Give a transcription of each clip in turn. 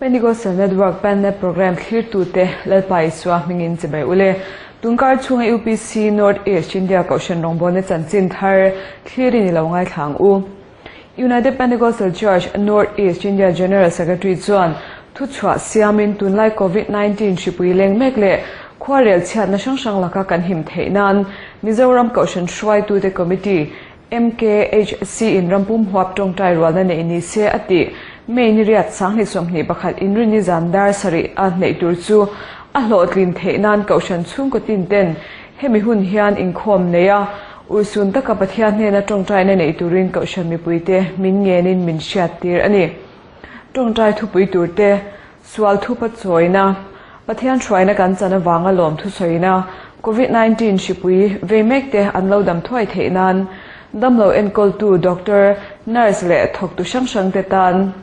Pentecostal Network Pannet Programme thlirtute Lalpa Isua hmingin chibai ule. Tunkar chhunga UPC North East India Kohhran rawngbawlna chanchin thar thlirin i lo ngaithla ang u. United Pentecostal Church North East India General Secretary chuan thuchhuah siamin tunlai Covid 19 hripui leng mek leh khuarel chhiatna hrang hrang laka kan him theih nan Mizoram Kohhran hruaitute Committee MKHC in rampum huap tawngtai rualna neih ni se a tih. May ni riat sanghnih 21 inrinni zan dar sarih a hneih tur chu a hlawhtlin theih nan Kohhran chhungkaw tin ten hemi hun hian inkhawm nei a, urhsun taka Pathian hnena tawngtaina neih turin Kohhran mipuite min ngenin min hriat tir a ni. Tawngtai thupui turte Sual thupa chawina, Pathian hruaina kan chan avanga lawm thusawina, Covid 19 hripui vei mekte an lo dam thuai theih nan, damlo enkawltu doctor, nurse leh thawktu hrang hrangte tan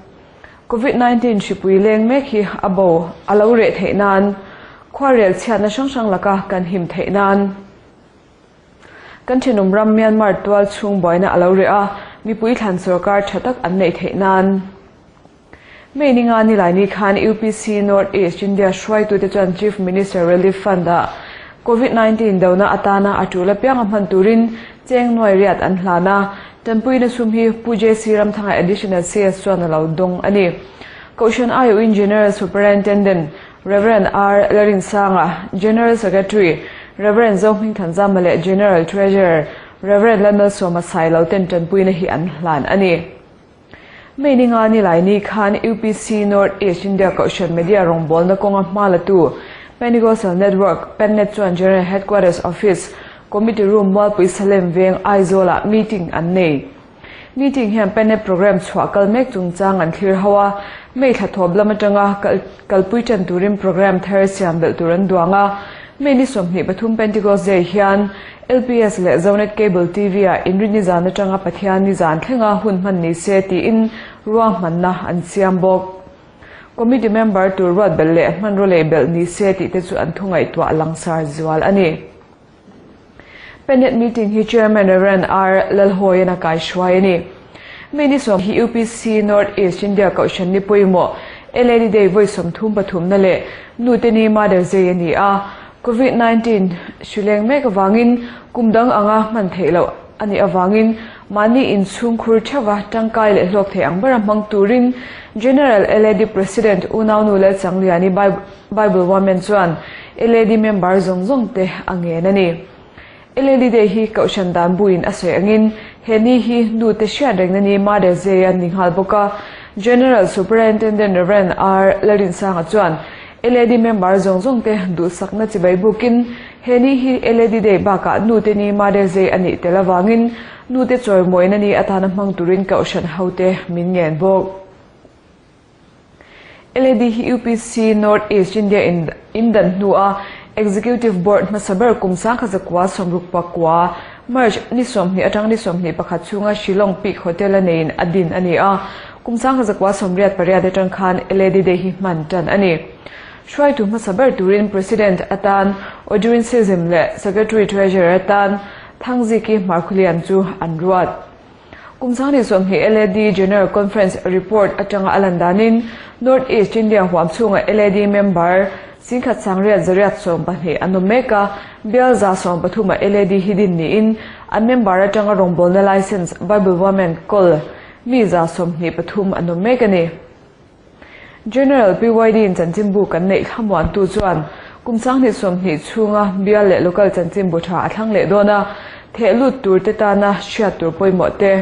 Covid 19 hripui leng mek hi a bo a lo reh theih nan, khuarel chhiatna hrang hrang laka kan him theih nan. Kan thenawm ram Myanmar tual chhung buaina a lo reh a, mipui thlan sorkar tha tak an neih theih nan. May ni nga nilai ni khan UPC North East India hruaitute chuan Chief Minister Relief Fund ah Covid 19 dona atana a tul apianga hman turin cheng nuai riat an hlan a, tanpuina sum hi Pu JC Ramthanga Additional CS chuan a lo dawng a ni. Kohhran aiawhin General Superintendent Rev. R. Larinsanga, General Secretary Rev. Zohmingthanzama leh General Treasurer Rev. Lalmalsawma Sailo ten tanpuina hi an hlan a ni. May ni nga ni lai ni khan UPC North East India Kohhran Media rawngbawlna kawnga hma latu Pentecostal Network, Pennet chuan General Headquarters Office, Committee Room Mualpui Salem Veng, Aizawl-ah meeting an nei. Meeting hian Pennet programme chhuah kal mek chungchang an thlir ho a, May thla thawp lam atanga kalpui tan turin programme thar siam belh tur an duang a, May ni 23 Pentecost Day hian LPS leh Zonet Cable TV ah inrinni zan atanga Pathian ni zan thlenga hun hman ni se tiin ruahmanna an siam bawk. Committee member tur ruat belh leh hmanraw lei belh ni se tih te chu an thu ngaihtuah langsar zual a ni. Pennet meeting hi Chairman Rev. R. Lalhawian a kaihruai a ni. May ni sawm hi UPC North East India Kohhran ni pawimawh LAD Day vawi 33 na leh Nute Ni Mother's Day a ni a. Covid 19 hri leng mek avangin kum dang anga hman theih loh a nih avangin mahni inchhungkhur theuha tangkai leh hlawk thei ang bera hmang turin General LAD President Unaunu Lalchangliani Bible Women chuan LAD member zawng zawng te a ngen a ni. LAD Day hi Kohhran dan buin a sawi angin he ni hi nu te hriat rengna ni Mother's Day a ni nghal bawk a. General Superintendent Rev. R. Lalrinsanga chuan LAD member zawng zawng te duhsakna chibai bukin he ni hi LAD Day bakah nu te ni Mother's Day a nih tel avangin nu te chawimawina ni atana hmang turin Kohhran hote min ngen bawk. LAD hi UPC North East India in in dan hnua Executive Board hmasa ber kum sangkhat zakua 69 March ni 20 atang ni 21 chhunga Shillong Peak Hotel a neiin a din a ni a, kum 1988 atang khan LAD Day hi hman tan a ni. Hruaitu hmasa ber turin President atan Audrey Sism leh Secretary Treasurer atan Thangziki Hmarkhulian chu an ruat. Kum 2020 LAD General Conference report atanga a lan danin North East India huam chhunga LAD member 1812 an awm mek a, bial 113 ah LAD hi din niin an member atanga rawngbawlna license Bible Women kawl mi 123 an awm mek a ni. General PYD in chanchinbu kan neih thlamuantu chuan kum 2020 chhunga bial leh local chanchinbu tha a thlang leh dawn a, theh lut tur te tana hriat tur pawimawh te.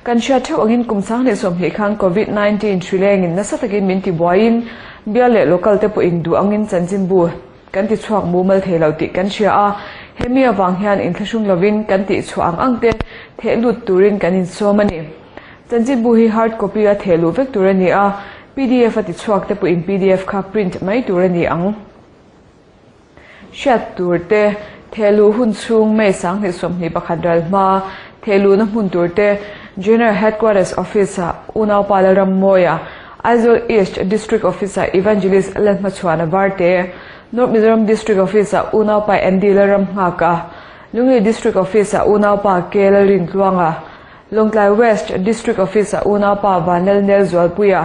Kan hriat theuh angin kum 2020 khan Covid 19 hri lengin nasa takin min ti buaiin bial leh local te pawhin duh angin chanchinbu kan ti chhuak mumal thei lo tih kan hria a, hemi avang hian inthlahrung lovin kan tih chhuah ang ang te theh lut turin kan insawm a ni. Chanchinbu hi hard copy a theh luh vek tur a ni a, pdf a ti chhuak te pawhin pdf kha print mai tur a ni ang. Hriat tur te, theh luh hun chhung May 2021 ral hma, theh luhna hmun tur te, General Headquarters Office ah Unaupa Lalrammawia, Aizawl East District Office ah Evangelist Lalhmachhuana Varte, North Mizoram District Office ah Unaupa Andy Lalramnghaka, Lunglei District Office ah Unaupa K Lalrintluanga, Lawngtlai West District Office ah Unaupa Vanlalnel Zualpuia.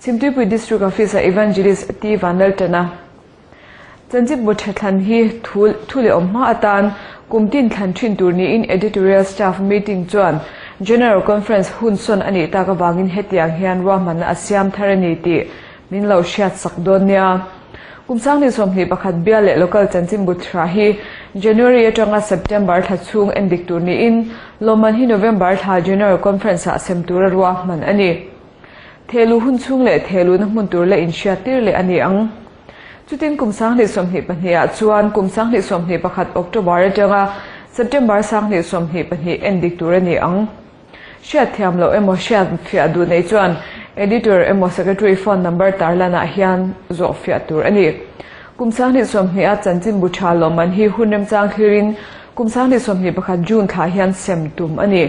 Chhimtuipui District Office-a Evangelist T Vanlalṭana Chanchinbu ṭha thlan hi thu thu leh awm hma atan kum tin thlan ṭhin tur niin Editorial Staff Meeting chuan General Conference hun sawn a nih tak avangin hetiang hian ruahmanna a siam thar a ni tih min lo hriat sak dawn nia. Kum 2021 bial leh local chanchinbu thra hi January atanga September thla chhung en dik tur niin lawmman hi November thla General Conference-ah sem tura ruahman a ni. Thehluh hun chhung leh thehluhna hmun tur la inhriat tir leh a ni ang. Chutin kum 2022 ah chuan kum 2021 October atanga September 2022 en dik tur a ni ang. Hriat thiam loh emaw hriat fiah duh nei chuan Editor emaw Secretary phone number tarlanah hian zawh fiah tur a ni. Kum 2020 a chanchinbu tha lawmman hi hun remchang thlirin kum 2021 June thla hian sem tum a ni.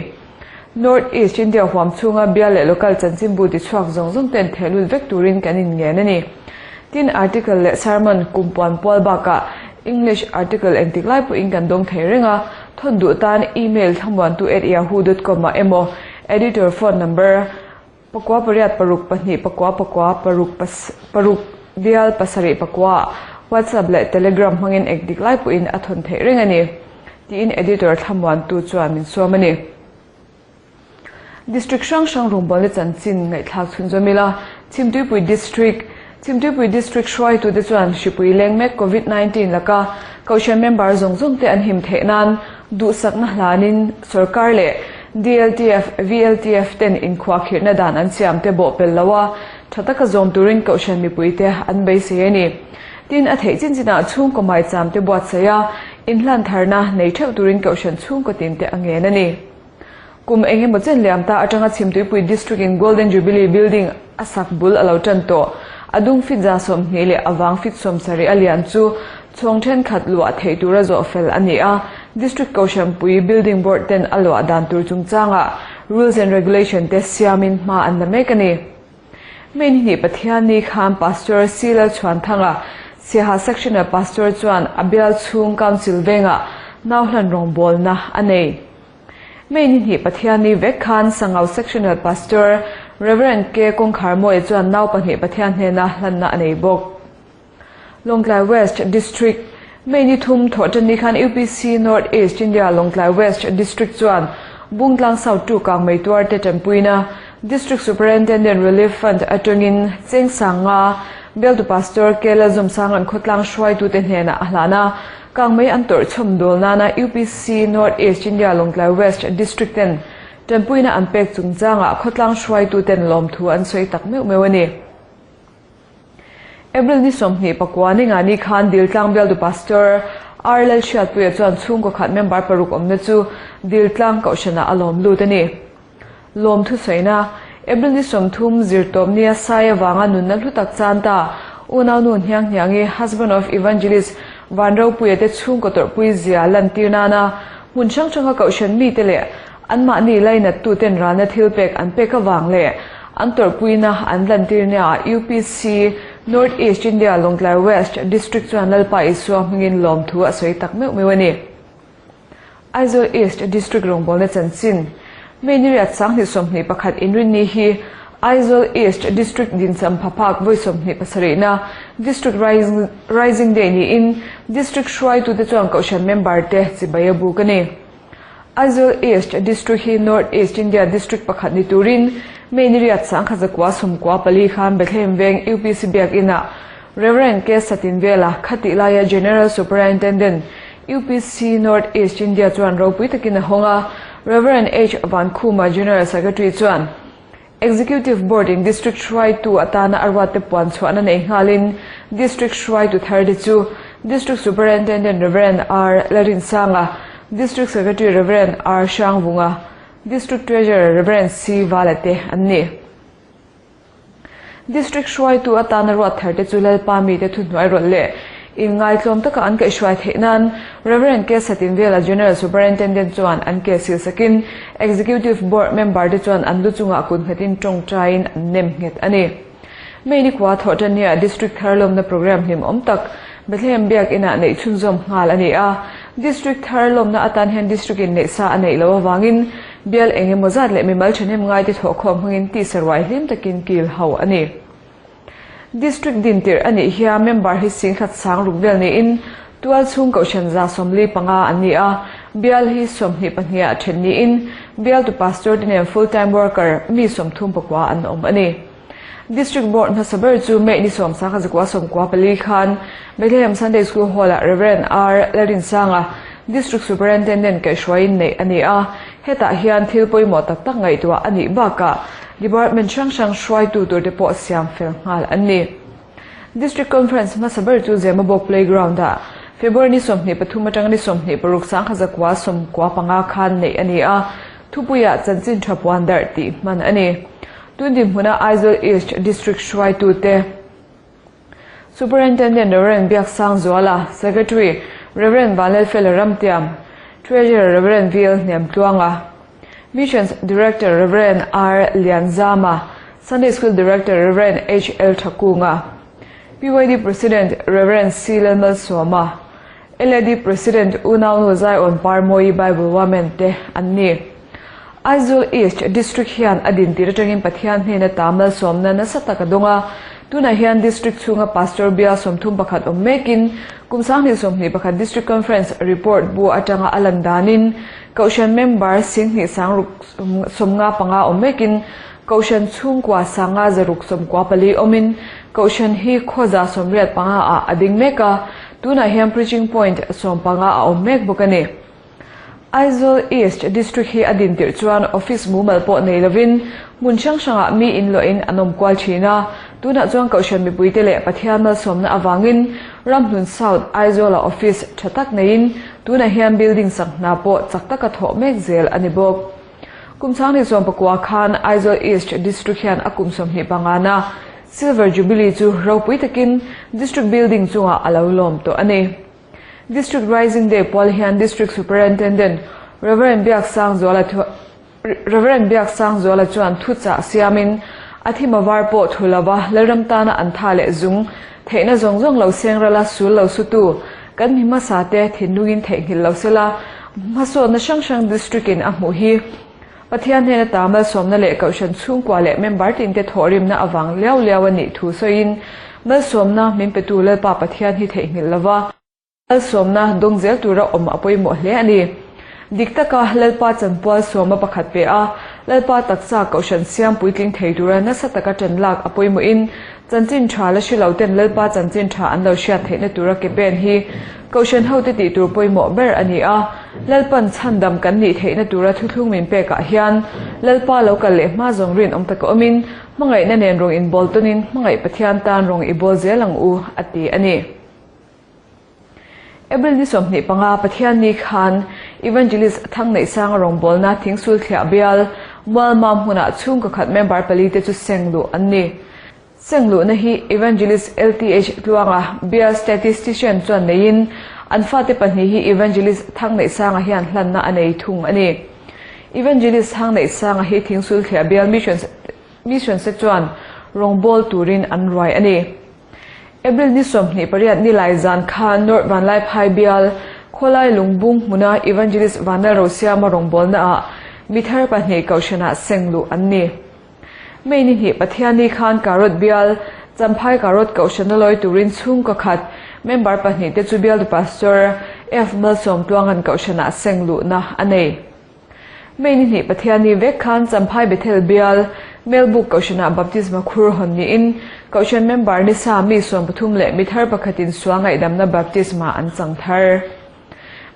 North East India huam chhunga bial leh local chanchinbu tichhuak zawng zawng ten theh lut vek turin kan inngen a ni. Tin, article leh sermon kum puan pual bakah English article engtik lai pawhin kan dawng thei reng a, thawn duh tan email thlamuantu at yahoo dot com ah emaw editor phone number pakua pariat paruk pahnih pakua pakua paruk paruk bial pasarih pakua ah WhatsApp leh Telegram hmangin engtik lai pawhin a thawn theih reng a ni. Tiin editor thlamuantu chuan min suam a ni. District hrang hrang rawngbawlna chanchin ngaihthlak chhunzawm ila, Chhimtuipui District, Chhimtuipui District hruaitute chuan hripui leng mek Covid 19 laka Kohhran member zawng zawng te an him theih nan duhsakna hlanin sorkar leh DLTF, VLTF ten inkhuahkhirhna dan an siam te bawhpelh lo a, tha taka zawm turin Kohhran mipuite an beisei a ni. Tin, a theih chin chinah chhungkaw maicham te buatsaih a, inhlan tharna nei theuh turin Kohhran chhungkaw tin te a ngen a ni. Kum eng emaw chen liam ta atanga Chhimtuipui District in Golden Jubilee Building a sak bul a lo tan tawh. A dung fit 20 leh a vang fit 70 a lian chu chhawng thenkhat luah theih tura zawh fel a ni a. District Kohhranpui Building Board ten a luah dan tur chungchangah Rules and Regulation te siamin hma an la mek a ni. May ni hnih Pathianni khan Pastor C Lalchhuanthanga, Siaha Sectional Pastor chuan a bial chhung Council vengah nauhlan rawngbawlna a nei. May ni hnih Pathianni vek khan Sangau Sectional Pastor Rev. K Kawngkharmawia chuan nau pahnih Pathian hnena hlanna a nei bawk. Lawngtlai West District, May ni thum thawhṭanni khan UPC North East India Lawngtlai West District chuan Bungtlang South tu kangmei tuarte ṭanpuina District Superintendent Relief Fund aṭangin cheng sanga bialtu Pastor Kela Zumsanga'n khawtlang hruaitute hnenah a hlan a, kangmei an tawrh chhawm dawl nana UPC North East India Lawngtlai West District ten ṭanpuina an pek chungchangah khawtlang hruaituten lawmthu an sawi tak meuh meuh a ni. April ni 29 ninga ni khan Diltlang bialtu Pastor R Lalhriatpuia chuan chhungkaw khat member paruk awmna chu Diltlang kohhranah a lawm lut a ni. Lawm thusawiina April ni 30 zirtawp nia sai avanga nunna hlu tak chan ta unaunu hniang hniangi husband of Evangelist Vanropuia te chhungkaw tawrhpui zia lantir nana hmun hrang hranga kohhran mite leh Anmahni lainattu ten ralna thil pek an pek avang leh an tawrhpuina an lantirnaah UPC North East India Lawngtlai West District chuan Lalpa Isua hmingin lawmthu a sawi tak meuh meuh a ni. Aizawl East District rawngbawlna chanchin May ni riat 2021 inrinni hi Aizawl East District dincham phaphak vawi 27na District Rising Day niin District hruaitute chuan kohhran member te chibai a buk a ni. Aizawl East District hi North East India District pakhat ni turin May ni riat 1994 khan Bethlehem Veng UPC Biakinah Rev. K Satinvela khatih laia General Superintendent UPC North East India chuan ropui takin a hawng a, Rev. H Vankhuma General Secretary chuan Executive Board in District hruaitu atana a ruatte puan chhuahna nei nghalin District hruaitu thar te chu District Superintendent Rev. R Lalrinsanga, District Secretary Rev. R Hrangvunga, District Treasurer Rev. C Vala te an ni. District hruaitu atana ruat thar te chu Lalpa mite thuhnuai rawlh leh Inngaitlawm taka an kaihhruai theih nan Rev. K Satinvela General Superintendent chuan an ke sil sakin Executive Board member te chuan an lu chungah kut nghetin tawngtaiin an nem nghet a ni. May ni khua thawhṭannia District thar lawmna programme hlimawm tak Bethlehem Biak Inah neih chhunzawm nghal a ni a. District thar lawmna atan hian District in neih sa a neih loh avangin bial eng emaw zat leh mimal ṭhahnem ngaite thawhkhawm hmangin tisa ruai hlim takin kil ho a ni. District din tirh a nih hian member hi singkhat sang ruk vel niin tualchhung kohhran 75 an ni a, bial hi 22 ah then niin bialtu pastor te nen full time worker mi 39 an awm a ni. District Board hmasa ber chu May ni 1994 khan Bethlehem Sunday School Hall-ah Rev. R. Lalrinsanga, District Superintendent kaihhruaiin neih a ni a. Hetah hian thil pawimawh tak tak ngaihtuah a nih bakah Department hrang hrang hruaitu turte pawh siam fel nghal an ni. District Conference hmasa ber chu Zemabawk Playground-ah February ni 23 atanga ni 26 1995 khan neih a ni a, thupuiah chanchin tha puan darh tih hman a ni. Tun dinhmuna Aizawl East District hruaitute Superintendent Rev. Biaksangzuala, Secretary Rev. Vanlalfela Ramtiam, Treasurer Rev. VL Hniamtluanga, Missions Director Rev. R Lianzama, Sunday School Director Rev. HL Thakunga, PYD President Rev. C Lalmalsawma, LAD President Unaunu Zaiawn Parmawi Bible Women te an ni. Aizawl East District hian a din tir atangin Pathian hnena ta malsawmna nasa tak a dawng a. Tunah hian District chhunga Pastor bial 31 awm mekin kum 2021 District Conference Report bu atanga a lan danin Kohhran member 2695 awm mekin Kohhran chhungkua 594 awmin Kohhran hi khaw 85 ah a ding mek a, tunah hian Preaching Point 15 a awm mek bawk a ni. Aizawl East District hi a din tirh chuan office mumal pawh nei lovin hmun hrang hrangah mi inluahin an awm kual thin a, tunah chuan Kohhran mipuite leh Pathian malsawmna avangin Ramhlun South Aizawla office tha tak neiin tunah hian building sak hna pawh chak taka thawh mek zel a ni bawk. Kum 2019 khan Aizawl East District hian a kum 25na Silver Jubilee chu ropui takin District Building chungah a lo lawm tawh a ni. District Rising Day pual hian District Superintendent Rev. Biaksangzuala Rev. Biaksangzuala chuan thuchah siamin a thim a var pawh thu lova Lalram tana an tha leh zung theihna zawng zawng lo seng rala sul lo sutu kan mi hmasa te thinlungin theihnghilh lo sela hmasawnna hrang hrang District in a hmuh hi Pathian hnena ta malsawmna leh Kohhran chhungkua leh member tinte thawhrimna avang liau liau a nih thu sawiin malsawmna min petu Lalpa Pathian hi theihnghilh lova malsawmna dawng zel tura awm a pawimawh hle a ni. Dik taka Lalpa chanpual sawma pakhat pe a, Lalpa taksa Kohhran siam puitling thei tura nasa taka ṭan lak a pawimawhin chanchin ṭha la hre lo ten Lalpa chanchin ṭha an lo hriat theihna tura ke pen hi Kohhran hote tih tur pawimawh ber a ni a, Lalpan chhandam kan nih theihna tura thuthlung min pekah hian Lalpa lo kal leh hma zawng rinawm taka awmin hmangaihna nen rawng inbawl tawnin hmangaih Pathian tan rawng i bawl zel ang u, a ti a ni. April ni 25 Pathian ni khan Evangelist Thangneihsanga rawngbawlna Thingsul Thliah Bial, Mualmam hmunah chhungkaw khat member pali te chu seng luh an ni. Seng luhna hi Evangelist LTH Tluanga, Bial Statistician chuan neiin an fate pahnih hi Evangelist Thangneihsanga hian hlanna a nei thung a ni. Evangelist Thangneihsanga hi Thingsul Thliah Bial Missions Mission se chuan rawngbawl turin an ruai a ni. April ni 28 nilai zan khan North Vanlaiphai Bial, Khawlai Lungbung hmuna Evangelist Vanlalrosiama rawngbawlnaah mi thar pahnih kohhranah seng luh an ni. May ni hnih Pathianni khan Karot bial, Champhai Karot Kohhrana lawi turin chhungkaw khat member pahnih te chu bialtu Pastor F Malsawmtluanga'n Kohhranah seng luhna a nei. May ni hnih Pathianni vek khan Champhai Bethel bial, Melbuk Kohhranah Baptisma khur hawn niin Kohhran member ni sa mi 13 leh mi thar pakhatin sual ngaihdamna Baptisma an chang thar.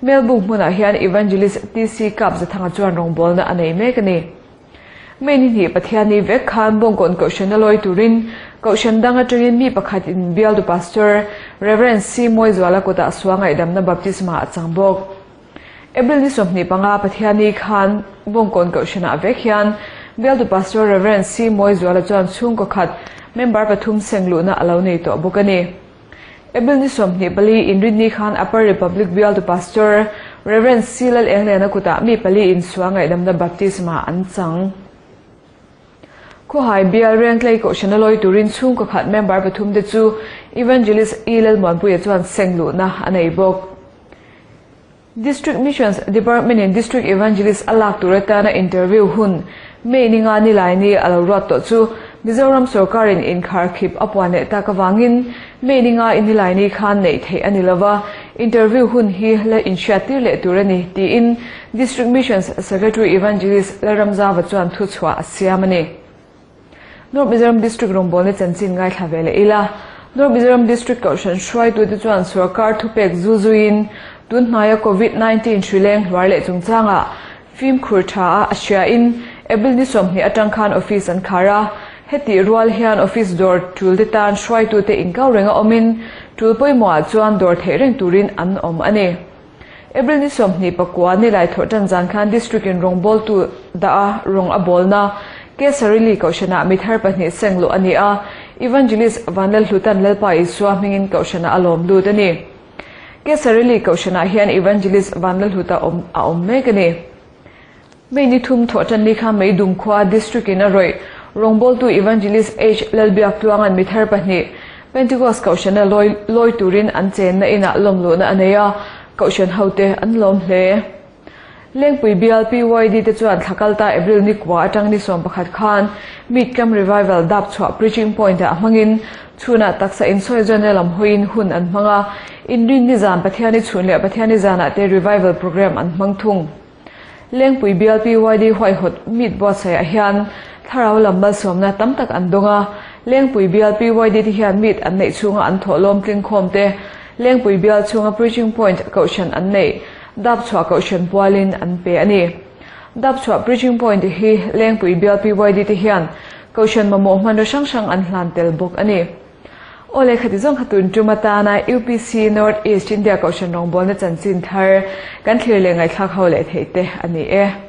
Melbuk hmunah hian Evangelist TC Kapzathanga chuan rawngbawlna a nei mek a ni. May ni hnih Pathianni vek khan Bawngkawn Kohhrana lawi turin Kohhran dang atangin mi pakhat in bialtu Pastor Rev. C. Mawizuala kutah sual ngaihdamna baptisma a chang bawk. April ni 25 Pathianni khan Bawngkawn Kohhranah vek hian bialtu Pastor Rev. C. Mawizuala chuan chhungkaw khat member pathum seng luhna a lo nei tawh bawk a ni. April ni 24 inrinni khan Upper Republic bialtu Pastor Rev. C. Lal Engliana kutah mi pali in sual ngaihdamna baptisma an chang. Khawhai bial Rengtlei Kohhrana lawi turin chhungkaw khat member pathum te chu Evangelist E. Lalmuanpuia chuan seng luhna a nei bawk. District Missions Department in District Evangelist a lak tur atana interview hun May ni nga ni lai ni a lo ruat tawh chu Mizoram sorkarin inkharkhip a puan leh tak avangin May ni nga Innilaini khan neih theih a ni lova, interview hun hi la inhriattir leh tur a ni, tiin District Missions Secretary Evangelist Lalramzava chuan thuchhuah a siam a ni. North Mizoram District rawngbawlna chanchin ngaithla ve leh ila, North Mizoram District Kohhran hruaitute chuan sorkar thupek zu zuiin tun hnaia Covid 19 hri leng hluar leh chungchangah fimkhur tha a a hriain April ni 20 atang khan office an khar a, hetih rual hian office dawr tulte tan hruaitute inkau renga awmin tul pawimawhah chuan dawr theih reng turin an awm a ni. April ni 24 nilai thawh tan zan khan District in rawngbawltu dah a rawng a bawlna Kesarili Kohhranah mi thar pahnih seng luh a ni a, Evangelist Vanlalhlutan Lalpa Isua hmingin Kohhranah a lawm lut a ni. Kesarili Kohhranah hian Evangelist Vanlalhluta awm a awm mek a ni. May ni thum thawh tan ni kha Meidum khua District in a rawih rawngbawltu Evangelist H Lalbiaktluanga'n mi thar pahnih Pentecost Kohhrana lawi lawi turin an chenna inah lawmluhna a nei a, Kohhran hote an lawm hle. Lengpui bial PYD te chuan thla kalta April ni kua atang ni 11 khan Meet Camp Revival dap chhuah Preaching Point ah hmangin chhunah taksa insawi zawnna lam hawiin hun an hmang a, inrin ni zan Pathiani chhun leh Pathiani zanah te Revival Programme an hmang thung. Lengpui bial PYD huaihawt meet buatsaihah hian thlarau lam malsawmna tam tak an dawng a, Lengpui bial PYD te hian meet an neih chhunga an thawhlawm tlingkhawm te, Lengpui bial chhunga Preaching Point kohhran an neih Dap chhuah kohhran pualin an pe a ni. Dap chhuah Preaching Point hi Lengpui bial PYD te hian kohhran mamawh hmanraw hrang hrang an hlan tel bawk a ni. Aw lehkha ti zawng kha tun tum atana UPC North East India kohhran rawngbawlna chanchin thar kan thlir leh ngaihthlak ho leh theih te a ni e.